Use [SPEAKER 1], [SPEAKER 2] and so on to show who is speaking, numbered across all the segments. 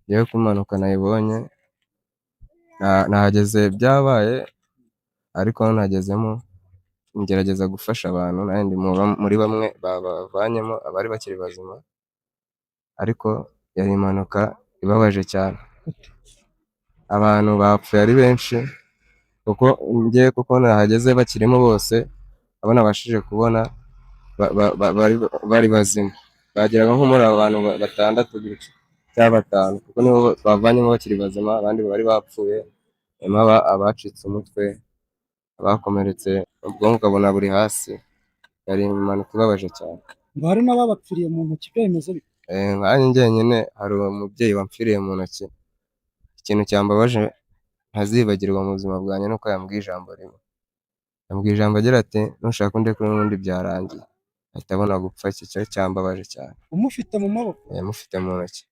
[SPEAKER 1] Njyewe ko impanuka nayibonye, nahageze byabaye, ariko nagezemo ngerageza gufasha abantu, nanjye ndi muri bamwe babavanyemo abari bakiri bazima, ariko yari impanuka ibabaje cyane. Abantu bapfuye ari benshi, kuko njyewe kuko nahageze bakirimo bose, abo nabashije kubona bari bazima. Bageraga nko muri abantu batandatu gutyo cyangwa batanu, kuko nibo twavanyemo bakiri bazima, abandi bari bapfuye, harimo abacitse umutwe, abakomeretse ubwonko ukabona buri hasi. Yari impanuka ibabaje cyane.
[SPEAKER 2] Ngo hari n'ababapfiriye mu ntoki, byo bimeze bite?
[SPEAKER 1] Nkanjye njyenyine hari umubyeyi wampfiriye mu ntoki. Ikintu cyambabaje ntazibagirwa mu buzima bwanjye nuko yambwiye ijambo rimwe. Yambwiye ijambo agira ati: "Nushaka undekure n'ubundi byarangiye." Ahita abona gupfa, icyo cyo cyambabaje cyane.
[SPEAKER 2] Umufite mu maboko?
[SPEAKER 1] Mufite mu ntoki.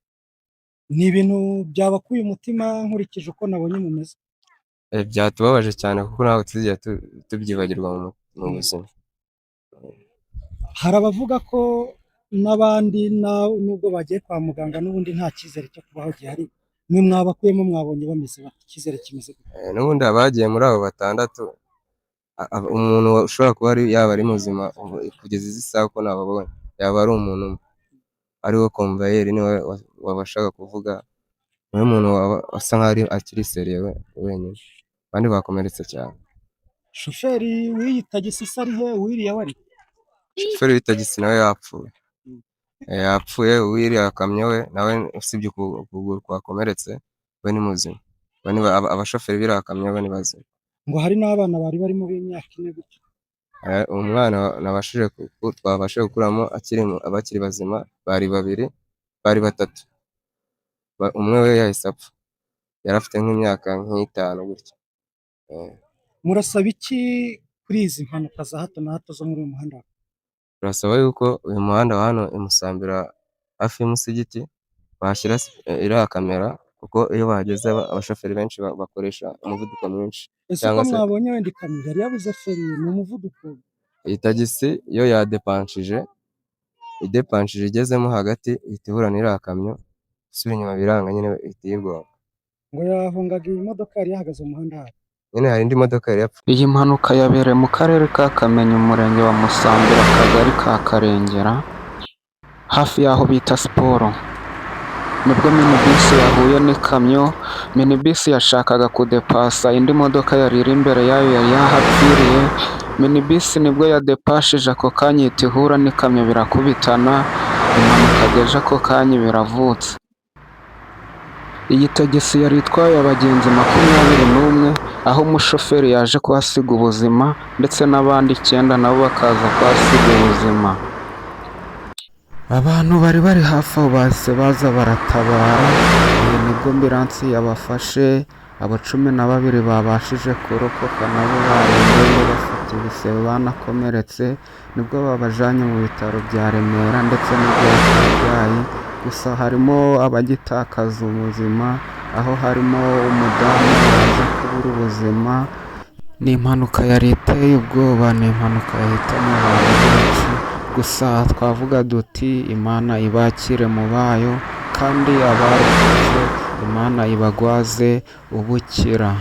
[SPEAKER 2] Ni ibintu byabakuye umutima nkurikije uko nabonye mumeze.
[SPEAKER 1] Byatubabaje cyane kuko ntabwo tuzigera tubyibagirwa mu buzima.
[SPEAKER 2] Hari abavuga ko n'abandi nubwo bagiye kwa muganga n'ubundi nta cyizere cyo kubaho gihari. Mwe mwabakuyemo mwabonye bameze bate? Icyizere kimeze gute?
[SPEAKER 1] N'ubundi abagiye muri abo batandatu, umuntu ushobora kuba yaba ari muzima kugeza izi saha uko nababonye, yaba ari umuntu umwe ariwe convoyeur, niwe wabashaga kuvuga, niwe muntu asa nkaho akiri sérieux wenyine, abandi bakomeretse cyane.
[SPEAKER 2] Shoferi w'iyi tagisi se ari he? Uwiriya we ari he?
[SPEAKER 1] Shoferi w'itagisi nawe yapfuye. Yapfuye, uw'iriya kamyo we nawe usibye ukuguru kwakomeretse we ni muzima. Abashoferi b'iriya kamyo bo ni bazima.
[SPEAKER 2] Ngo hari n'abana bari barimo b'imyaka 4 gutyo.
[SPEAKER 1] Umwana nabashije twabashije gukuramo abakiri bazima bari babiri, bari batatu. Umwe we yahise apfa. Yari afite nk'imyaka nk'itanu gutyo.
[SPEAKER 2] Murasaba iki kuri izi mpanuka za hato na hato zo muri uyu muhanda?
[SPEAKER 1] Turasaba yuko uyu muhanda wa hano i Musambira hafi y'umusigiti bahashyira iriya kamera, kuko iyo bahageze abashoferi benshi bakoresha umuvuduko mwinshi.
[SPEAKER 2] Ese
[SPEAKER 1] Cyangwa
[SPEAKER 2] uko
[SPEAKER 1] se
[SPEAKER 2] mwabonye wenda ikamyo yari yabuze feri, ni umuvuduko?
[SPEAKER 1] Iyi tagisi yo yadepanshije, idepanshije igezemo hagati ihita ihura n'iriya kamyo, gusubira inyuma biranga nyine ihita iyigonga.
[SPEAKER 2] Ngo yahungaga iyi modoka yari yahagaze mu muhanda hafi.
[SPEAKER 1] Nyine hari indi modoka yari yapfuye.
[SPEAKER 3] Iyi mpanuka yabereye mu karere ka Kamonyi, umurenge wa Musambira, akagari ka Karengera, hafi y'aho bita Siporo. Nibwo minibisi yahuye n'ikamyo. Minibisi yashakaga kudepasa indi modoka yari iri imbere yayo yari yahapfiriye. Minibisi nibwo yadepashije ako kanya ihita ihura n'ikamyo, birakubitana, impanuka déjà ako kanya biravutse. Iyi tagisi yari itwaye abagenzi 21, aho umushoferi yaje kuhasiga ubuzima ndetse n'abandi icyenda nabo bakaza kuhasiga ubuzima. Abantu bari bari hafi aho bahise baza baratabara, nibwo ambulance yabafashe. Abo 12 babashije kurokoka nabo barembye bafite ibisebe banakomeretse, nibwo babajyanye mu bitaro bya Remera ndetse n'ibya Kabgayi. Gusa harimo abagitakaza ubuzima, aho harimo umudamu waje kubura ubuzima. Ni impanuka yari iteye ubwoba, ni impanuka yahitanye abantu benshi. Gusa twavuga duti: "Imana ibakire mu bayo", kandi abarokotse Imana ibagwaze ubukira.